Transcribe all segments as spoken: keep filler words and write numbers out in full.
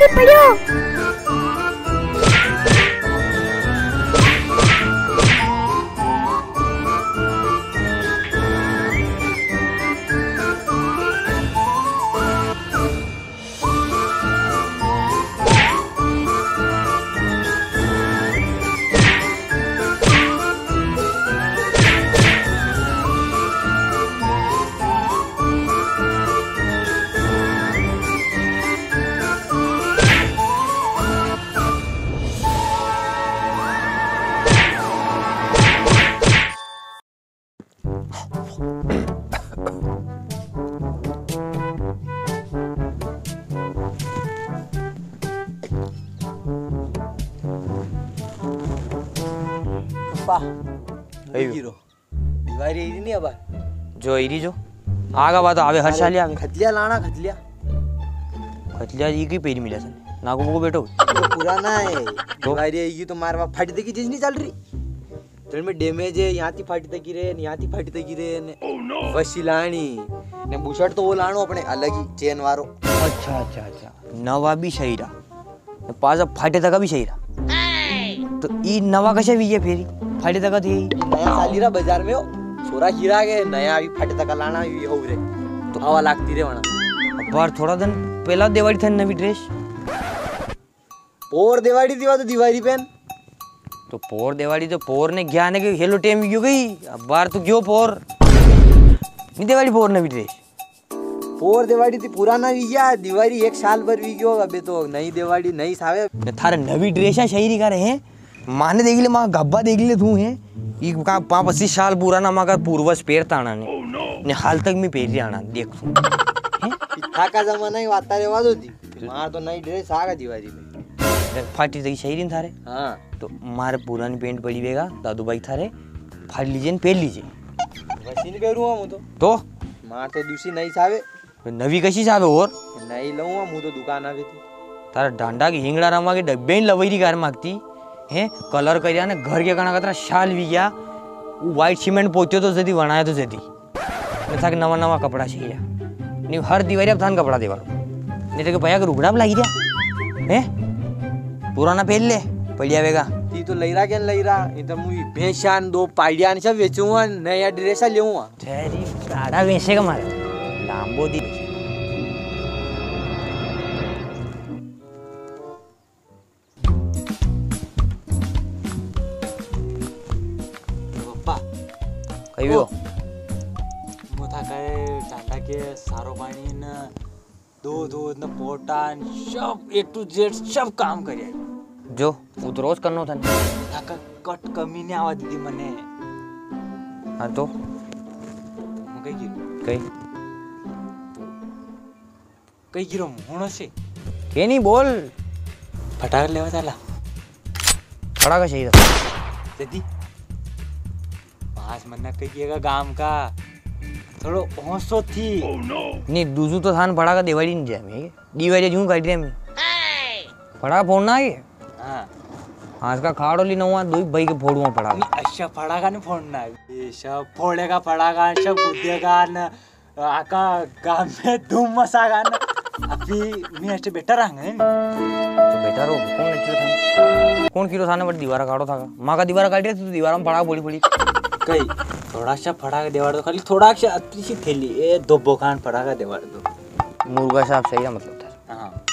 पड़ियो। पप्पा, अयो। हीरो। दिवारी हीरी नी अब। जो हीरी जो। आगा बात आवे, हर अरे, साल ही आवे। खतलिया लाना, खतलिया। खतलिया ई की पेरी मिला सने। नागो को बेटो। तो पुराना है। तो? दिवारी आएगी तो मारवा फाटी देखी चीज नी चल रही। तेरे में डैमेज है, यहाँ थी फाटी तकी रे, यहाँ थी फाटी तकी रे ने। Oh no! वसी लानी। ने बुशर्ट तो वो लानो अपने अलग ही चेन वारो। अच्छा, अच्छा, अच्छा। नवा भी सही रहा। ने पासा फाटे तका भी सही रहा। तो ई नवा कशा वी है फेरी? फाटे तका थी। ई नया साली रा बाजार में हो। छोरा हीरा के नया भी फाटे तका लाना भी हो रे। तो हवा लागती रे वणा। पर थोड़ा दिन पहला देवाड़ी था नवी ड्रेस। पोर देवाड़ी थी वा तो दिवारी पेन। तो पोर देवाड़ी तो पोर ने ग्या ने के हेलो टेम वी गयो गई। अब बार तो गयो पोर। नी देवाड़ी पोर नवी ड्रेस। पोर देवाड़ी थी पुराना वी गया, दिवारी एक साल भर वी गयो, अबे तो नई देवाड़ी नई सावे। ने थारे नवी ड्रेस है सही री करे है। माने देख ले, माँ गब्बा देख ले तू है। ई का पा पच्चीस साल पुराना माँ का पूर्वज पेरता आना ने। ने हाल तक मैं पेरी आना, देख तू। हैं? इत्था का जमाना ही वाता रेवा दो जी। मार तो नई ड्रेस आगा दिवारी में। देख, फाटी तकी सही री थारे। हाँ। तो मारे पुरानी पेंट पड़ी वेगा, दादू भाई थारे, फाड़ लीजे ने पेर लीजे। वैसे नी पेरूंगा मु तो। तो? मार तो दूसरी नई सावे। तो नवी कशी सावे और? नई लऊंगा मु तो दुकान आवे थी। तारा डांडा की हिंगड़ा रामा के डब्बे ही लवई री कार मागती। हैं? कलर करिया ने घर के कणा कतरा साल वी गया। वो व्हाइट सीमेंट पोत्यो तो जदी वणायो तो जदी। ने थाके नवा नवा कपड़ा चाहिए। नी हर दिवारी अब थान कपड़ा देवारो। नी तो के भैया के रुगड़ा पे लागी दिया। हैं? पुराना पेर ले, पड़िया वेगा। ती तो लई रा के नी लई रा? ये तो मुई भैंस्यान दो पाड़ियान सब बेचूंगा, नया ड्रेसा लेऊंगा। तेरी दादा भैंसे का मारे। लांबो दी। पप्पा। कहियो। ओ, मु थाके टांडा के सारो पानी न, दूध, दूध न पोटा न, सब A to Z सब काम करिया। जो, वो तो रोज करनो था ना। थाका कट कमी नी आवा दीदी मने। हाँ तो? मु कही की? कही? कई गिरो होनो से। के नी बोल। फटाक लेवा चाला। फटाका चाहिए था। जदी। पास मन्ना कई गिएगा गाम का। थोड़ो हौसो थी। नी, दूजू तो थान फटाका दिवाड़ी नी जाए। दिवाड़ी जूं काट रहे मैं। फटाका फोड़ना है? हाँ। आज का खाड़ो ली नवा, दो ही भाई के फोड़ूंगा फटाका। नी, अच्छा फटाका नी फोड़ना है। ये सब फोड़ेगा फटाका, सब कूदेगा ना। आका गाम में धूम मचागा ना। अभी मैं ऐसे बैठा रहांगा, है नी? तो बैठा रहो, कौन लेक्चर था? कौन किलो थाने बट दीवारा काटो था? माँ का दीवारा काट रहे, तू दीवारा में फड़ाका फोड़ी फोड़ी। कई, थोड़ा सा फड़ाका देवाड़ दो, खाली थोड़ा सा अतरी सी थैली, ए, दो बोकान फड़ाका देवाड़ दो। मुर्गा साहब सही है, मतलब था। हाँ,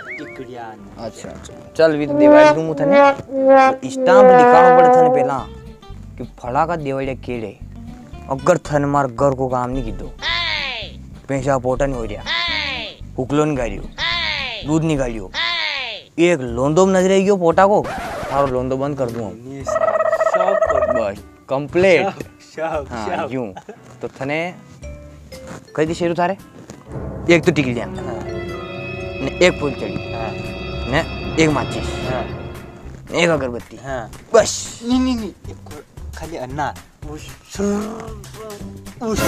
टिकड़िया ने। अच्छा, अच्छा। चल, वी तो देवाड़ी दूं थने। तो स्टाम्प लिखाणो पड़े थने पहला कि फड़ाका देवाड़िया केड़े। अगर थने मार घर को काम नी कीधो, पैसा पोटा नी हो रिया, हुकलो नी गाड़ियो, दूध नी गाड़ियो, एक लोंदो में नजर आई गयो पोटा को, थारो लोंदो बंद कर दूं हम। नी साहब, सब कर दो। बस। कंप्लीट। शाबाश, हाँ, शाबाश। यूं। तो थने कई दी शेरू थारे? एक तो टिकलियां। हाँ। ने एक फुलचड़ी। हाँ। ने एक माचिस। हाँ। ने एक अगरबत्ती। हाँ। बस। नी, नी, नी, एक खो-, खाली अन्ना। उस, उस।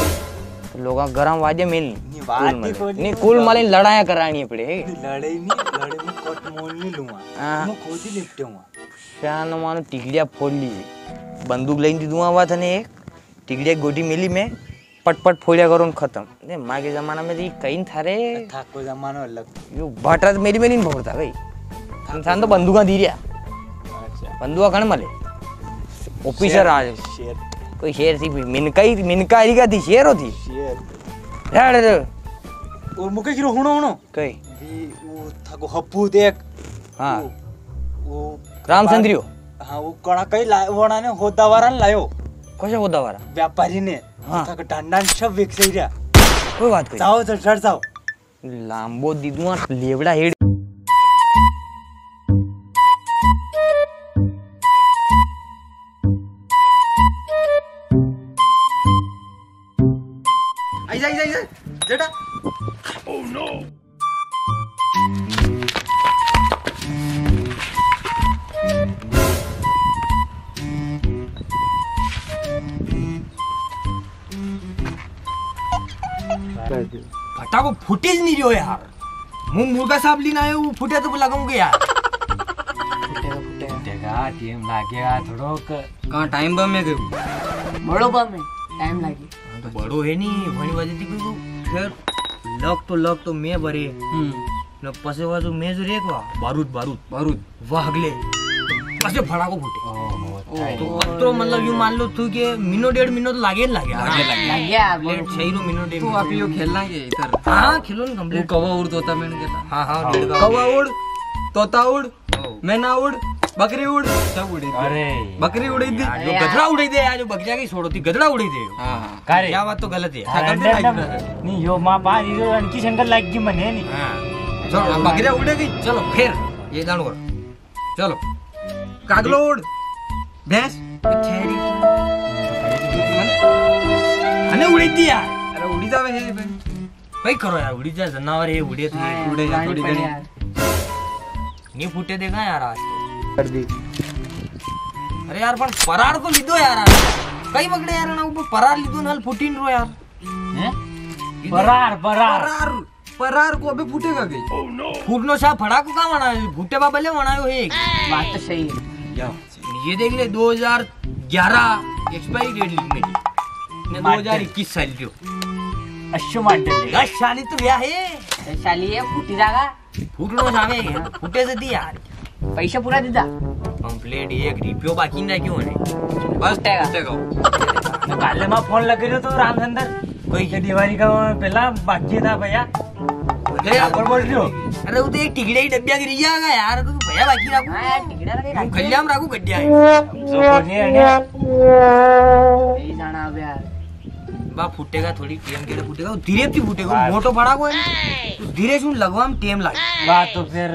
तो लोगा गरम वाजे मिल। नी, वाजे कुल मिल। कोनी, नी, कुल मिल लड़ाया करानी पड़े। नी, लड़ाई नी, लड़ाई में कट मोल नी लूंगा। हाँ। मैं खुद ही निपटूंगा। शान मानो टिकड़िया फोड़ लीजे। बंदूक लेने दी दूंगा वा थने एक। टिकड़िया गोटी मिली में पट पट फोड़िया करो न खत्म। ने, माँ के जमाना में तो ये कहीं था रे। था को जमाना अलग। यो भाटरा तो मेरी में नहीं फोड़ता भाई। इंसान तो बंदूका दी रिया। अच्छा। बंदूका कण मले? ऑफिसर शेर, आज। शेर। कोई शेर थी भी, मिनका ही, मिनका ही का थी, शेर होती। शेर। रे, रे, रे। और मुके हीरो हुणो, हुणो। कई? भी वो थाको हप्पू देख। हाँ। वो, वो रामचंद्रियो। हाँ, वो कड़ा कई ला-, वणा ने होदावारा ने लायो। कौन सा होदावारा? व्यापारी ने। हाँ। थाको ढांडा ने सब विक सही रहा। कोई बात कोई। जाओ, चल, चढ़ जाओ। लांबो दीदुआ लेवड़ा हेड। आई जा, आई जा, आई जा, जेठा। Oh no। फटाको फूटेज नहीं रियो यार। मुंह मुर्गा साहब लीन आयो, वो फूटे तो लगाऊंगे यार। फूटेगा, फूटेगा। फूटेगा, टेम लागेगा थोड़ोक। कहाँ टाइम बम है तेरे? बड़ो बम है, टाइम लागे। हाँ, तो बड़ो है नी, वणी वजह थी क्यों फिर लक तो, लक तो मैं भरे। हम्म। न पसे वाजू मैं जो रेक वा, बारूद, बारूद। बारूद। वाह, अगले। पसे फड़ाको फूटे। ओहो, तो अतरो मतलब यूं मान लो तू के मिनो डेढ़ मिनो तो लागे ही लागे। लागे, लागे। लागे यार, लेट सही रो मिनो डेढ़ तू मिनो। आप यो खेलना के इधर? हाँ, खेलो ना, वो complete। कवा उड़ तोता मैंने खेला। हाँ, हाँ, हाँ। डेढ़ का। कवा उड़, तोता उड़, हाँ। मैना उड़, बकरी उड़, सब उड़े थे। अरे बकरी उड़े थे। यार, जो गधड़ा उड़े थे यार, जो बकरिया की छोड़ो थी, गधड़ा उड़े थे। हाँ, हाँ। का रे? क्या बात तो गलत है। हाँ, हाँ, गलत है। नहीं, यो माँ पा, यो अनकी संगत लाग गई मने नहीं। हाँ। चलो, अब बकरिया उड़े गई, चलो फिर ये दान और। चलो। कागलो उड़। भैंस। छेरी। अने उड़ी दी यार। अरे उड़ी जावे है भाई। भाई करो यार, उड़ी जा, जनावर है, उड़े तो हाँ ये। यार, उड़े जा, जानी थोड़ी पड़े घणी। यार। नहीं फूटे देगा यार आज तो। कर दी। अरे यार, पण परार को लीधो यार आज। कई बगड़े यार, ना ऊपर परार लीधो, नाल फूटी नी रो यार। हैं? लीधो। परार, परार। परार, परार को अबे फूटेगा कई? फूटनो सा फड़ा को का वणायो? फूटे बा भले वणायो है। बात तो सही है। या। ये देख ले, दो हज़ार ग्यारह expiry date लिख मेरी। ने मार दो हज़ार इक्कीस साल जो। अच्छो मार दे। दस साल ही तो गया है। दस साल ही है, फूटी जागा। फूटनो जावे, फूटे से दी यार। पैसा पूरा दीदा। Complete एक रिपियो बाकी नी राख्यो ने। बस फूटेगा। फूटेगा। तो काले मां फोन लगे रहो तो रामचंद्र। कोई के दिवाली का वो पहला बाकी था भैया। अरे, यहाँ पर बोल रहे हो? अरे, वो तो एक टिकड़े ही डब्बिया गिर जाएगा यार, तो भैया बाकी रखो। हाँ यार, टिकड़ा रखे, यूं खलिया में रखो गड्डिया है। जो कोनी है ना। यही जाना अब यार। बा फूटेगा, थोड़ी टेम के लिए फूटेगा, वो धीरे से फूटेगा, वाह। मोटो फड़ाको है ना, तो धीरे से लगवा में टेम लागे। वाह, तो फिर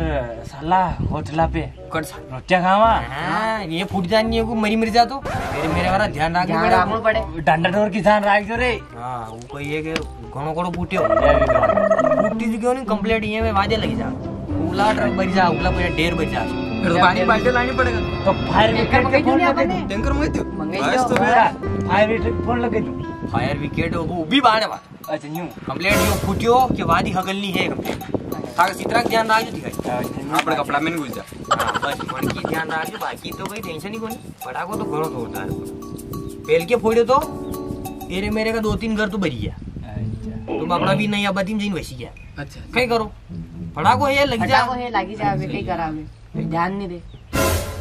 साला होटला पे कट सा। रोटियां खावा? हाँ, ये फूट जानी है, को मरी मर जा तो। मेरे, मेरे वाला ध्यान रखना ध्यान पड़ेगा। रखना पड़े। डंडा डोर की ध्यान रख जो रे। हाँ, वो कोई है कि घणो कड़ो फूट्यो। फूटी जी क्यों नहीं, complete ये में वाजे लगी जा। उला ट्रक भरी जा, उला पूरा ढेर भरी जा। फिर तो पानी बाल्टी लानी पड़ेगा। तो fire brigade के फोन लगे दो। टैंकर मंगाई दो। मंगाई बस दो। तो फिर। Fire brigade फोन लगे दो। Fire brigade वो भी बाहर है बात। अच्छा, यूं। Complete यो फूट्यो के बाद ही हगलनी है complete। ताकि सितरा ध्यान राख जो दिखाई। हाँ, बड़ा कपड़ा में नहीं घुस जा। हाँ, बस मन की ध्यान राख जो, बाकी तो कोई tension ही कोनी। फड़ाको तो घणो जोरदार। पेल के फोड़े तो तेरे मेरे का दो तीन घर तो भरी गया। अच्छा। तो बापड़ा भी नहीं आबादी में जइन वसी गया। अच्छा। कई करो। फड़ाको है लगी जा। फड़ाको है लगी जा, अबे कई करावे। ध्यान नहीं दे।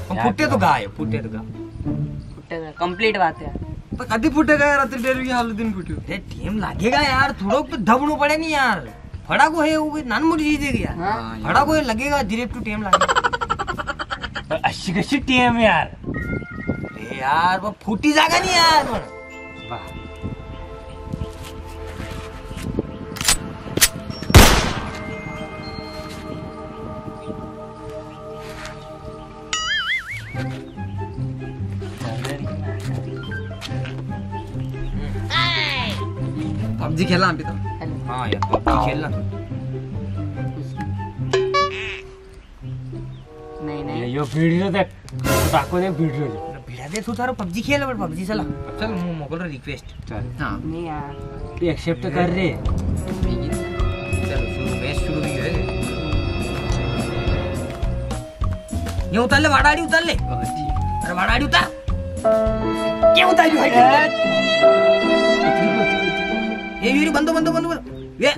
हम फुट्टे तो गा है, फुट्टे तो गा। फुट्टे तो complete बात है। तो कदी फुट्टेगा यार, अतरी देर भी हाल दिन फुट्यो। अरे टेम लागेगा यार, थोड़ो तो दबणो पड़े नहीं यार। फड़ाको है वो नान मोटी चीज है यार। हाँ। फड़ाको है लगेगा, धीरे टू टेम लागेगा। अस्सी कसी टेम यार। अरे यार, वो फूटी जागा नहीं यार, पण। वाह। PUBG खेला अभी तो। हाँ यार, PUBG खेलना। नहीं, नहीं। ये यो video देख, ताको देख video जो। भिड़ा दे, तू थारो PUBG खेल, पर PUBG चला। चल, मु मोकल रो request। चल। हाँ। नहीं यार। तू accept तो कर रे। चल, शुरू, match शुरू भी है। ये उतार ले, वाड़ा आड़ी उतार ले। अरे, वाड़ा आड़ी उतार। क्या उतार ली भाई? ए। ये, ये, बंदो, बंदो, बंदो, बंदो। ये।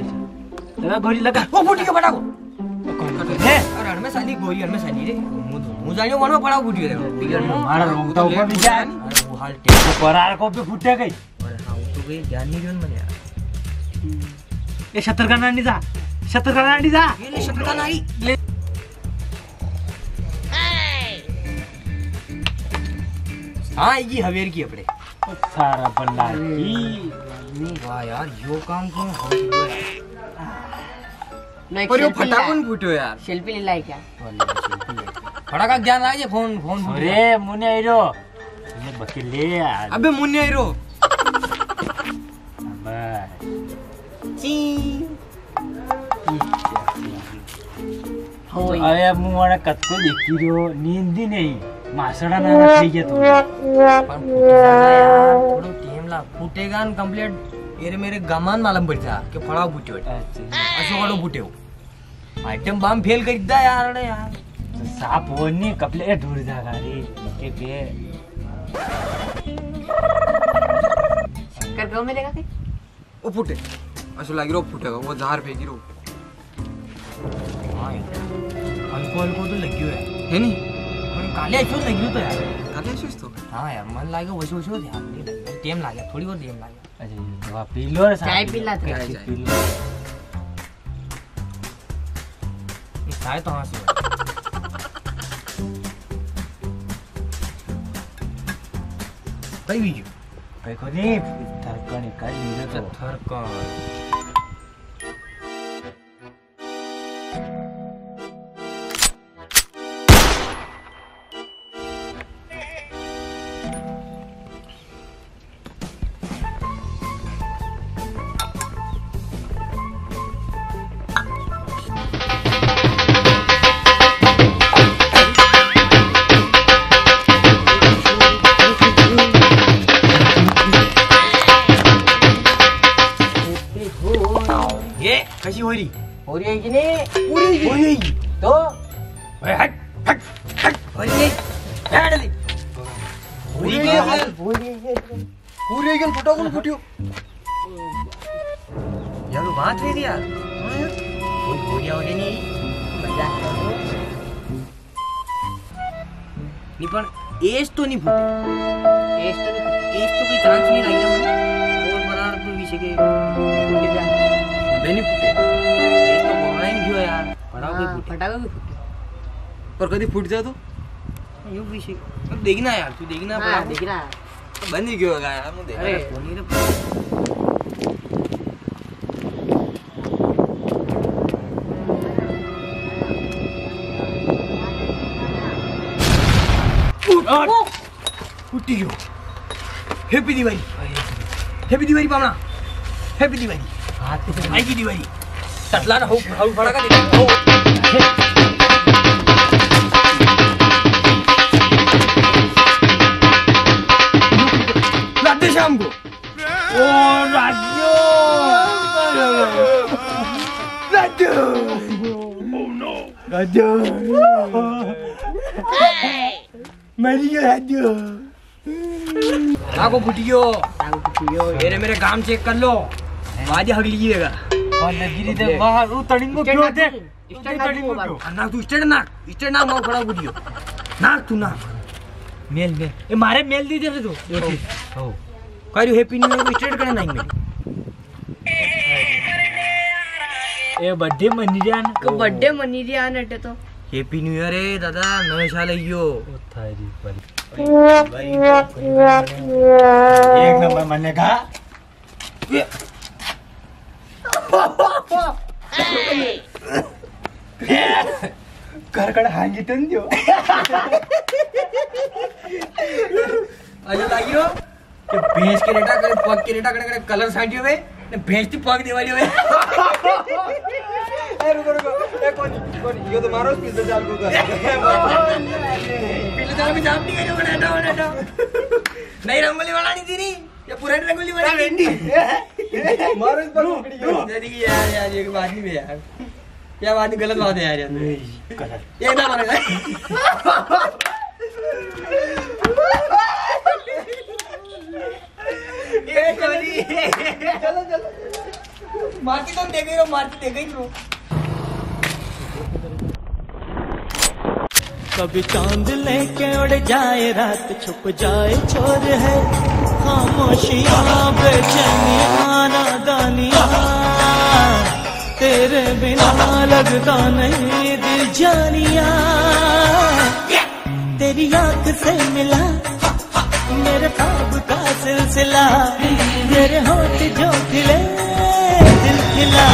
लगा गोली लगा। ओ, फूटी के फटाको। कौन है? अरे, अरे, मैं साली गोली, अरे, मैं साली रे। मुंह, मुंह जानियो, मनो पड़ा फूटी रे। मारा रोंगटा ऊपर भी जा। अरे, वो हाल टेक। परार को भी फूटे गई। अरे हाँ, वो तो गई, ध्यान नहीं दियो ना मैंने यार। ये शतर का नानी जा, शतर का नानी जा। ये ले शतर का नानी। ले। हाँ, ये हवेर की अपने। सारा बल्ला की। वाह यार, यो काम क्यों हो गया? मैं पर यो selfie फटाको ला। नहीं फूट्यो यार। Selfie ले लाई क्या? फटाका ज्ञान आ गया, फोन, फोन फूट गया। अरे, मुन्ने आइरो। ये बके ले यार। अबे मुन्ने आइरो। अबे। ची। होई। अरे, अब मुंह वाला कत को देखी रो, नींद ही नहीं। मासड़ा ना रख लिया तू। पर फूट जाना यार, थोड़ो time ला, फूटेगा ना complete। ये रे मेरे गमान मालूम पड़ जा, के फड़ा फूट्यो। अच्छा। असो वालो फूट्यो। Item bomb fail कर दिया यार, अरे यार। तो साफ हो नहीं, कपले दूर जागा रे। के बे। कर दो मेरे का। ओ फूटे। असो लागी रो फूटेगा, वो झार फेंकी रो। हाँ यार। हल्को हल्को तो लग्यो है। है नी? पर काले असो लग्यो तो यार। काले असो तो? हाँ यार, मन लागे वैसे वैसे ध्यान नहीं लगे। Time लागे, थोड़ी और time लागे। अच्छा, ये वाह, पी लो रे साहब। चाय पी ला, चाय, चाय। P low. ये चाय तो हाँ से। कई बीजू? कई को नहीं, थरकन का लीजिए तो। थरकन। ये कशी हो रही? हो रही है कि नहीं? पूरी हो रही। तो? अरे हट, हट, हट। हो रही है। बैठ ले। हो रही है। हो रही है। पूरी एकदम फटाफट फूटियो। यार, वो बात रही थी यार। हाँ यार। कोई हो गया, हो गया नहीं। मजाक कर रहे हो। नहीं, पण एस तो नहीं फूटे। एस तो नहीं फूटे। एस तो कोई chance नहीं लग गया। और बराबर तो पीछे के फूटे जा। अबे नहीं फूटे। एस तो बोलना ही नहीं क्यों यार। फटाको ही हाँ, फूटे। फटाको भी फूटे। पर कभी फूट जाए तो? यूं पीछे। अब देखना यार, तू देखना, हाँ, पड़ा देखना। तो बंद ही क्यों होगा यार, मुझे देखना अरे। है, फोन ही तो। उठ, उठ। फूटी गयो। Happy दिवाली। Happy दिवाली पावणा। Happy दिवाली। हाथ पे भाई की दिवाली। तटला ना हो, हो फड़ा का दे। हो। राधे श्याम को। ओ राजू। राजू। राजू। मरी गयो राजू। टाको फूटी गयो। टाको फूटी गयो। मेरे, मेरे काम check कर लो। वाजे हगली जीवेगा। और गिरी दे बाहर, वो तड़िंगो क्यों दे? Stand तड़िंगो क्यों? ना तू stand ना, stand ना, मैं खड़ा फूटी गयो। ना तू ना। मेल, मेल। ए, मारे मेल दी दे तू। हो। कार्यो Happy New Year को stand करना नहीं मेरे। ए birthday मनी रिया न। तो birthday मनी रिया न अटे तो। Happy New Year रे दादा, नवे साल आइयो। ओ थारी पर। एक नंबर मने का। कर कर हांगी टन दियो। अरे लागियो। तो भैंस के रेटा करे, पग के रेटा करे, करे colour साटियो वे, ने भैंस ती पग देवालियो वे। ए, रुको, रुको। ए, कोनी, कोनी, यो तो मारो पिछले साल को कर। पिछले साल में जाम नहीं करियो, हटो, हटो। नई रंगोली वाला नहीं थी नी, ये पुरानी रंगोली वाला नहीं थी। मारो इस पर पकड़ी गयो। जल्दी की यार, यार, ये बात नहीं बे यार। क्या बात है, गलत बात है यार, यार। नहीं, गलत। ये ना मारेगा। ये sorry। चलो, चलो, चलो। मारती तो दे गई रो, मारती दे गई रो। कभी चांद लेके उड़ जाए, रात छुप जाए चोर है। खामोशियां, बेचैनियां, नादानियां, तेरे बिना लगता नहीं दिल जानिया। तेरी आंख से मिला मेरे ख्वाब का सिलसिला, तेरे होठ जो खिले दिल खिला।